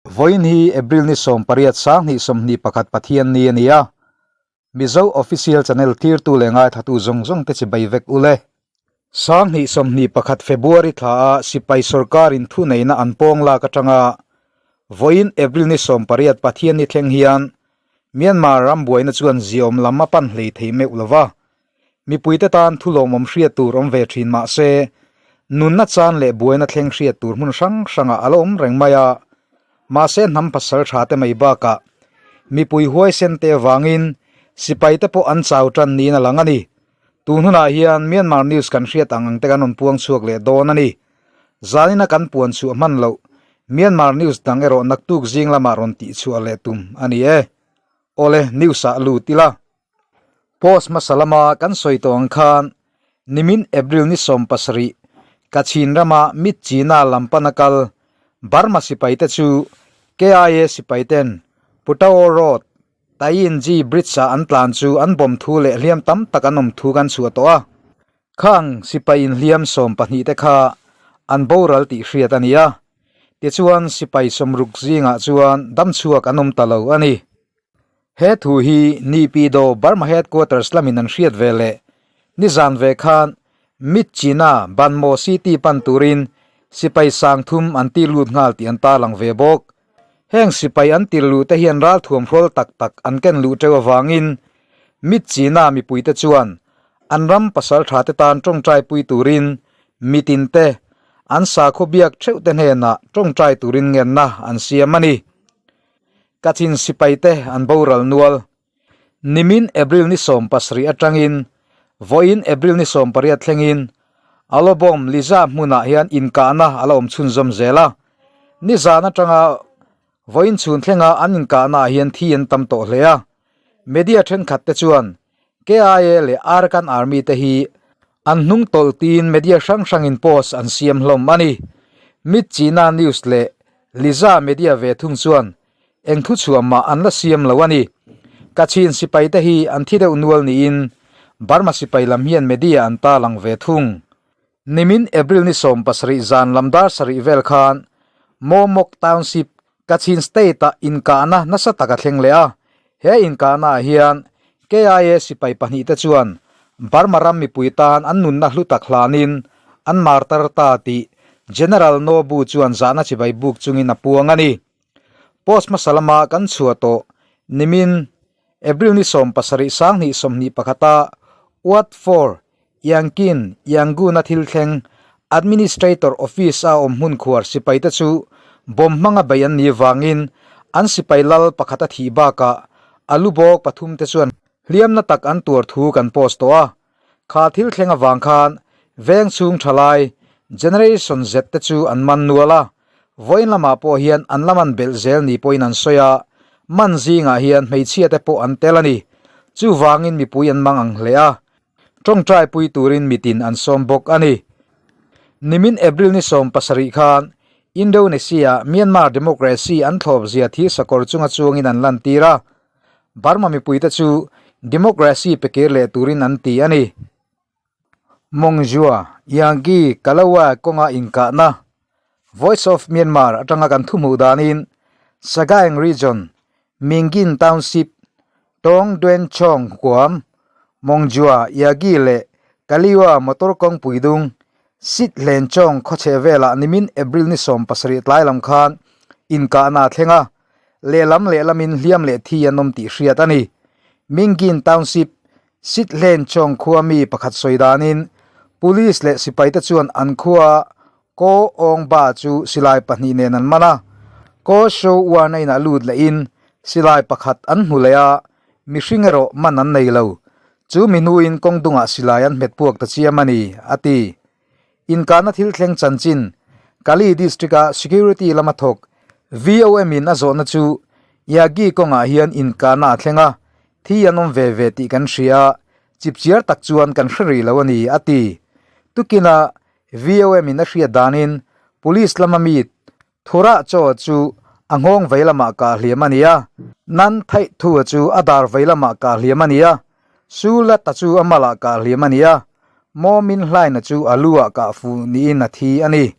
Vawiin hi April ni 18 2021 Pathian ni a ni a, Mizo Official Channel tlirtu leh ngaithatu zawng zawng te chibai vek u le. 2021 February thla a sipai sorkarin thuneihna an pawng lak atanga vawiin April ni 18 Pathian ni thleng hian Myanmar ram buaina chuan ziaawm lam a pan hlei thei meuh lova, Mipuite tan thu lawmawm hriat tur awm ve thin mah se, nunna chan leh buaina thleng hriat tur hmun hrang hrangah a la awm reng mai a. Mahse hnam pasal tha te mai bakah mipui huaisen te avangin sipai te pawh an chau tan niin a lang a ni. Tun hunah hian Myanmar News kan hriat ang ang te kan rawn puang chhuak leh dawn a ni. Zanina kan puan chhuah hman loh Myanmar News dang erawh naktuk zing lamah rawn tihchhuah leh tum a ni e. Awle, news ah lut ila. Post hmasa lama kan sawi tawh ang khan nimin April ni 17 Kachin rama Myitkyina lam pana kal Burma sipaite chu KIA sipaiten Putao Road, Tayin-Gyi Bridge-ah an tlan chu an bawm thu leh hliam tam tak an awm thu kan chhuah tawh a. Khang sipai inhliam 12 te kha an boral tih hriat a ni a, tichuan sipai 60 zingah chuan damchhuak an awm ta lo a ni. He thu hi Naypyidaw Burma Headquarters lamin an hriat ve leh nizan ve khan Myitkyina Banmo City pan turin sipai sang thum an ti lut nghal tih an tarlang ve bawk. Heng sipai an tir luh te hian ralthuam hrawl tak tak an ken luh teuh avangin Myitkyina mipuite chuan an ram pasal tha te tan tawngtai pui turin mitin te an sakhaw biak theuh te hnenah tawngtai turin ngenna an siam a ni. Kachin sipaite an boral nual. Nimin April ni 17 atangin vawiin April ni 18 thlengin Alobawm Liza hmunah hian inkahna a la awm chhunzawm zel a. Nizan atanga vawiin chhun thlenga an inkahnaah hian thi an tam tawh hle a. Media thenkhat te chuan KIA leh Arakan Army te hi an hnung tawlh tiin media hrang hrangin post an siam hlawm a ni. Myitkyina News leh Liza media ve thung chuan eng thu chhuah mah an la siam lo a ni. Kachin sipai te hi an thi deuh nual niin Burma sipai lam hian media an ta lang ve thung. Nimin April ni 17 zan lam dar sarih vel khan Momok Township, Kachin State ah inkahna nasa tak a thleng leh a. He inkahna ah hian KIA sipai pahnih te chuan Burma ram mipui tan an nunna hlu tak hlanin an martar ta tih General Nobu chuan zahna chibai buk chungin a puang a ni. Post hmasa lama kan chhuah tawh nimin April ni 17 2021 a Ward 4 Yankin Yangon-a thil thleng Administrator Office a awm hmun khuar sipaite chu bomb hmanga bei an nih vangin an sipai lal pakhat a thih bakah a lu bawk pathum te chuan hliamna tak an tuar thu kan post tawh a. Kha thil thleng avang khan veng chhung thalai Generation Z te chu an man nual a, vawiin lamah pawh hian an la man belh zel ni pawhin an sawi a, man zingah hian hmeichhia te pawh an tel a ni. Chuvangin mipui an mang ang hle a. Tawngtai pui turin mitin an sawm bawk a ni. Nimin April ni 17 khan Indonesia Myanmar democracy an thlawp zia thil sakawr chunga chuangin an lantir a, Burma mipuite chu democracy pe kir leh turin an ti a ni. Mongjua, Yangi, Kalawa kawnga inkahna Voice of Myanmar atanga kan thuhmuh danin Sagaing Region, Mingin Township, Tawng Duen Chawng huam, Mongjua, Yagi leh Kaliwa motor kawngpui dung, Sit Hlen Chawng khawchheh velah nimin April ni 17 tlai lam khan inkahna a thleng a, lehlam lehlamin hliam leh thi an awm tih hriat a ni. Mingin Township, Sit Hlen Chawng khua mi pakhat sawi danin Police leh sipaite chuan an khua Ko Aung Ba chu silai pahnih nen an man a, Ko Sho Wan a inah lut lehin silai pakhat an hmu leh a, mihring erawh man an nei lo. Chu mi hnuin kawng dungah silai an hmet puak ta chiam a ni, a ti. Inkahna thil thleng chanchin Kali District-a security lama thawk VOM in a zawhna chu Yagi kawngah hian inkahna a thleng a, thi an awm ve ve tih kan hria a, chipchiar tak chuan kan hre rih lo a ni, a ti. Tukinah VOM in a hriat danin Police lama mi Thura chaw chu a nghawng vei lamah kah hliam a ni a, Nan Thaih Thua chu a dar vei lamah kah hliam a ni a, Su Lata chu a malah kah hliam a ni a, Maw Min Hlaina chu a lu ah kah fuh niin a thi a ni.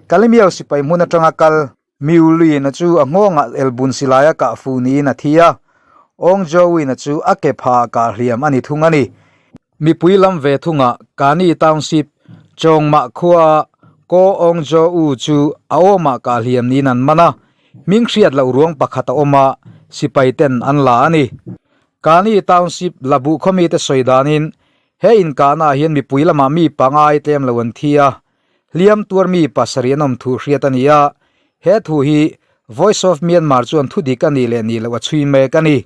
Kalimiao sipai hmun atanga kal. Miu Lin-a chu a nghawngah elbun silaia kah fuh niin a thi a, Aung Joe-in-a chu a ke phah ah kah hliam a ni thung a ni. Mipui lam ve thungah Kani Township, Chawngmah khua Ko Aung Joe-u chu a awmah kah hliam niin an man a, hming hriat loh ruang pakhat a awm a, sipai ten an la a ni. Kani Township Labuh khawmite sawi danin he inkahnaah hian mipui lamah mi pangai tlem lo an thi a, Hliam tuar mi pasarih an awm thu hriat a ni a, he thu hi Voice of Myanmar chuan thu dik a nih leh nih loh a chhui mek a ni.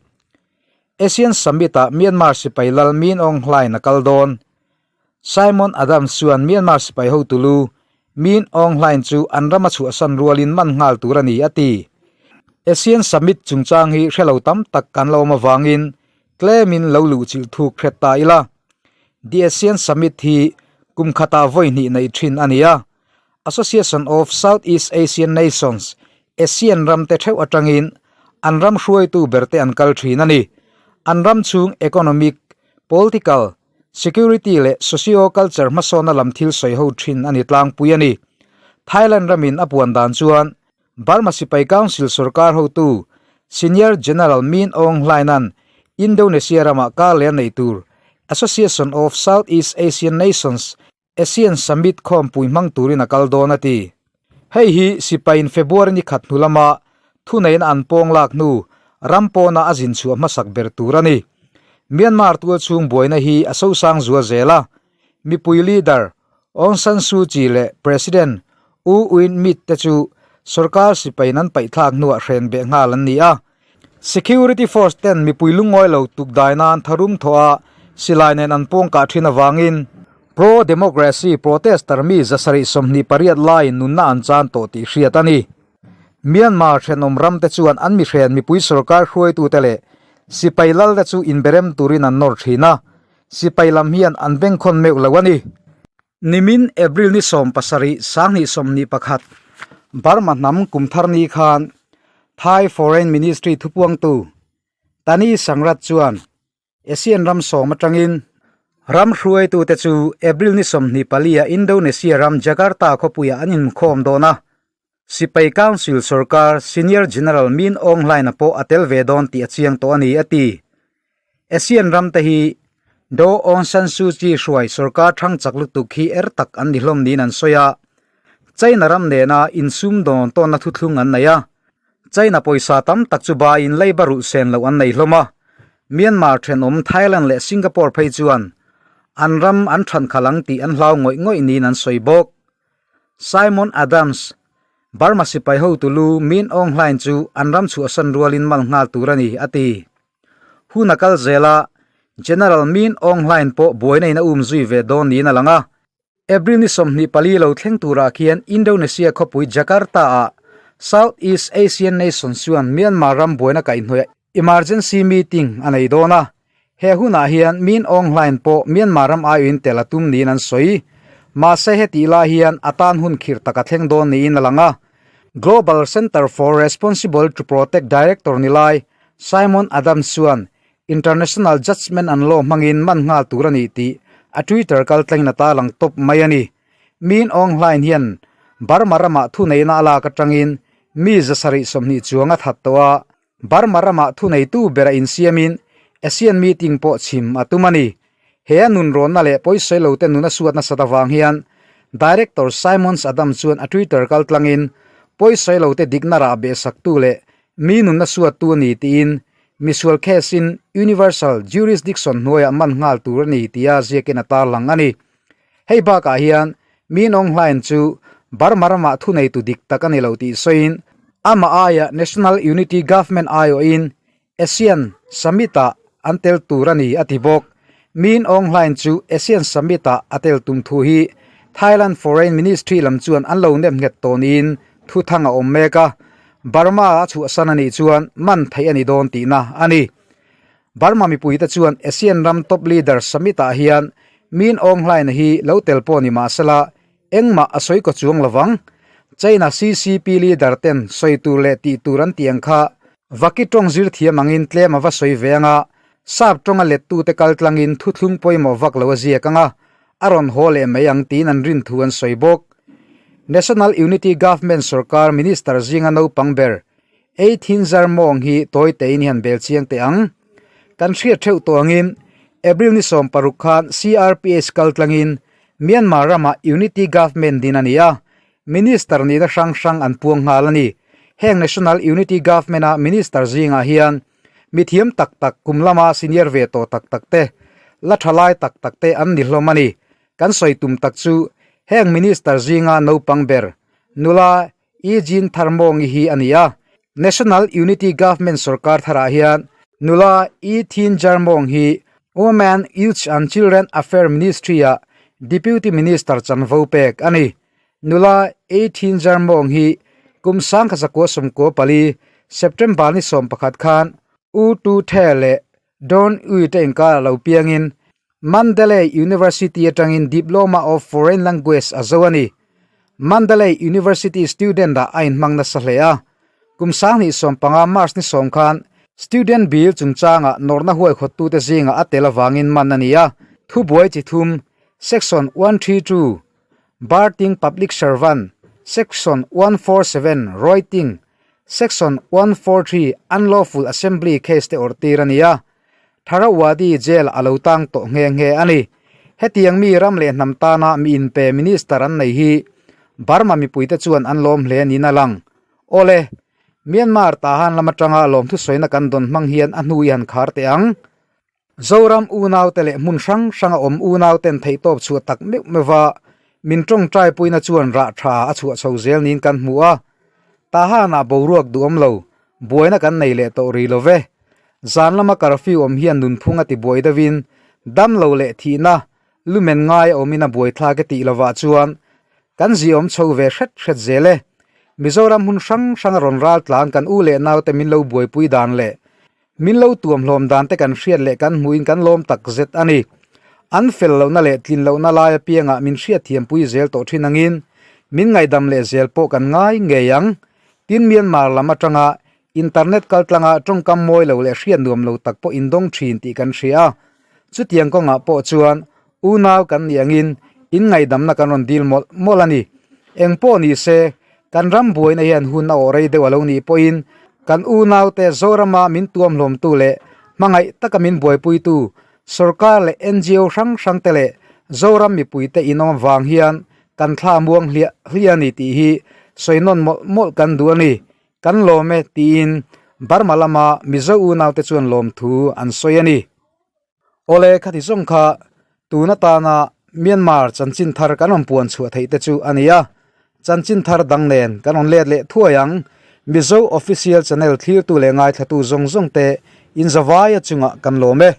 ASEAN Summit ah Myanmar sipai lal Min Aung Hlaing a kal dawn. Simon Adams chuan Myanmar sipai hotu lu Min Aung Hlaing chu an ram a chhuahsan rualin man nghal tur a ni a ti. ASEAN Summit chungchang hi hrelo tam tak kan la awm avangin Tlemin lo luhchilh thuk hret ta ila. The ASEAN Summit hi kum khatah vawi hnih neih thin a ni a. Association of Southeast Asian Nations, ASEAN, ram te theuh atangin an ram hruaitu ber te an kal thin a ni. An ram chhung economic, political, security leh socio-culture hmasawna lam thil sawi ho thin a ni tlangpui a ni. Thailand ramin a puan dan chuan Burma Sipai Council sorkar hotu Senior General Min Aung Hlaing-a'n Indonesia ramah kar leh a neih tur Association of Southeast Asian Nations, ASEAN, Summit khawmpui hmang turin a kal dawn a ti. Hei hi sipaiin February ni khat hnu lama thuneihna an pawng lak hnu ram pawna a zin chhuah hmasak ber tur a ni. Myanmar tualchhung buaina hi a sosang zual zel a, mipui leader Aung San Suu Kyi leh President U Win Myint te chu sorkar sipaiin an paihthlak hnuah hren beh nghal an ni a. Security force ten mipui lungawi lo tuk dai nan tharum thawh a silai nen an pawng kah thin avangin pro-democracy protester mi 728 laiin nunna an chan tawh tih hriat a ni. Myanmar thenawm ram te chuan an mihren mipui sorkar hruaitute leh sipai lal te chu inberem turin an nawr thin a. Sipai lam hian an bengkhawn meuh lo a ni. Nimin April ni 17 2021, Burma hnam kum thar ni khan Thai Foreign Ministry thupuangtu Tani Sangrat chuan ASEAN ram sawm atangin ram hruaitute chu April ni 24 ah Indonesia ram Jakarta khawpuiah an inkhawm dawn a. Sipai Council sorkar Senior General Min Aung Hlaing-a pawh a tel ve dawn tih a chiang tawh a ni, a ti. ASEAN ram te hi Daw Aung San Suu Kyi hruai sorkar thang chak lutuk hi er tak an ni hlawm niin an sawi a. China ram nena insum dawn tawnna thuthlung an nei a. China pawisa tam tak chu baiin leiba rulh sen loh an nei hlawm a. Myanmar thenawm Thailand leh Singapore phei chuan an ram an than khalh ang tih an hlau ngawih ngawih niin an sawi bawk. Simon Adams, Burma sipai hotu lu Min Aung Hlaing chu an ram chhuahsan rualin mal nghal tur a ni, a ti. Hun a kal zel a, General Min Aung Hlaing pawh buaina in a um zui ve dawn niin a lang a. April ni 24 lo thleng turah khian Indonesia khawpui Jakarta-ah Southeast Asian Nations chuan Myanmar ram buaina kaihhnawih Emergency meeting a nei dawn a, he hunah hian Min Aung Hlaing pawh Myanmar ram aiawhin tel a tum niin an sawi. Mahse hetih lai hian a tan hun khirh tak a thleng dawn niin a lang a. Global Centre for Responsible to Protect Director ni lai Simon Adams chuan International Judgement and Law hmangin man nghal tur a ni tih a Twitter kaltlangin a tarlang tawp mai a ni. Min Aung Hlaing hian Burma ramah thuneihna a lak atangin mi 720 chuang a that tawh a, Burma ramah thuneitu bera insiamin ASEAN meeting pawh chhim a tum a ni. He a nunrawnna leh pawisawi lote nun a suat nasat avang hian Director Simons Adam chuan a Twitter kaltlangin pawisawi lote dikna rah behsaktu leh mi nunna suattu a ni tiin misual case-in Universal Jurisdiction hnuaiah man nghal tur a ni tia ziakin a tarlang a ni. Hei bakah hian Min Aung Hlaing chu Burma ramah thuneitu dik tak a ni lo tih sawiin amah aia National Unity Government aiawhin ASEAN Summit-ah an tel tur a ni a ti bawk. Min Aung Hlaing chu ASEAN Summit-ah a tel tum thu hi Thailand Foreign Ministry lam chuan an lo nem nghet tawh niin thuthang a awm mek a, Burma a chhuahsan a nih chuan man theih a ni dawn tihna a ni. Burma mipuite chuan ASEAN ram top leader summit-ah hian Min Aung Hlaing hi lo tel pawh ni mah sela engmah a sawi kaw chuang lovang. China CCP leader ten sawi tur leh tih tur an tih ang kha vaki tawng zir thiam angin tlem a va sawi ve anga, sap tawnga lettute kal tlangin thuthlung pawimawh vak lo a ziak anga a rawn haw leh mai ang tiin an rin thu an sawi bawk. National Unity Government sorkar Minister zinga naupang ber Ei Thin Zar Mawng hi tawi tein hian bel chiang teh ang. Kan hriat theuh tawh angin April ni 16 khan CRPH kal tlangin Myanmar ramah Unity Government din a ni a, Minister nihna hrang hrang an puang nghal a ni. Heng National Unity Government-a Minister zingah hian mithiam tak tak kum lama senior ve tawh tak tak te, la tha lai tak tak te an ni hlawm a ni. Kan sawi tum tak chu heng Minister zinga naupang ber nula E Jean Tharmawngi hi a ni a. National Unity Government sorkar tharah hian nula E Thin Jarmawng hi Women, Youths and Children Affair Ministry-ah Deputy Minister chanvo pek a ni. Nula E Thin Jarmawng hi kum 1994 September ni 11 khan U Tu The leh Don Ui te inkar a lo piangin Mandalay University atangin Diploma of Foreign Language a zo a ni. Mandalay University student ah a inhmang nasa hle a. Kum 2015 March ni sawm khan Student Bill chungchanga nawrhna huaikhawttute zingah a tel avangin man a ni a. Thubuai chi thum, Section 132, Barting Public Servant, Section 147, Rioting, Section 143, Unlawful Assembly case te awrh tir a ni a. Tharawadi jail a lo tang tawh nghe nghe a ni. Hetiang mi ram leh hnam tana mi inpe minister an nei hi Burma mipuite chuan an lawm hle niin a lang. Awle, Myanmar Tahan lam atanga lawmthusawiina kan dawn hmang hian a hnu i han khar teh ang. Zoram unaute leh hmun hrang hranga awm unauten theihtawp chhuah tak meuh meuha min tawngtai puina chuan rah tha a chhuah chho zel niin kan hmu a. Tahanah boruak duhawm lo, buaina kan nei leh tawh rih lo ve. Zan lama curfew awm hian nunphung a ti buai deuhin dam lo leh thihna lumen ngai a awmin a buaithlak e tih lovah chuan kan ziawm chho ve hret hret zel e. Mizoram hmun hrang hranga rawn ral tlan kan u leh naute min lo buaipui dan leh min lo tuam hlawm dan te kan hriat leh kan hmuhin kan lawm tak zet a ni. An fel lohna leh tlin lohna lai apiangah min hriatthiampui zel tawh thin angin min ngaihdam leh zel pawh kan ngai ngei ang. Tin Myanmar lam atanga Internet kaltlanga tawngkam mawi lo leh hriat nuam lo tak pawh indawng thin tih kan hria a. Chutiang kawngah pawh chuan unau kan nih angin inngaihdamna kan rawn dil mawlh mawlh a ni. Eng pawh ni se, kan ram buaina hian hun a awh rei deuh a lo nih pawhin kan unaute Zorama min tuamhlawmtu leh hmangaih taka min buaipuitu sorkar leh NGO hrang hrangte leh Zoram mipuite inawm avang hian kan thla muang hliah hliah a ni tih hi sawi nawn mawlh mawlh kan duh a ni. Kan lawm e tiin Burma lama Mizo unaute chuan lawmthu an sawi a ni. Awle khati zawng kha tun atana Myanmar chanchin thar kan rawn puan chhuah theih te chu a ni a, chanchin thar dang nen kan rawn let leh thuai ang. Mizo Official Channel thlirtu leh ngaithlatu zawng zawng te inzavaia chungah kan lawm e.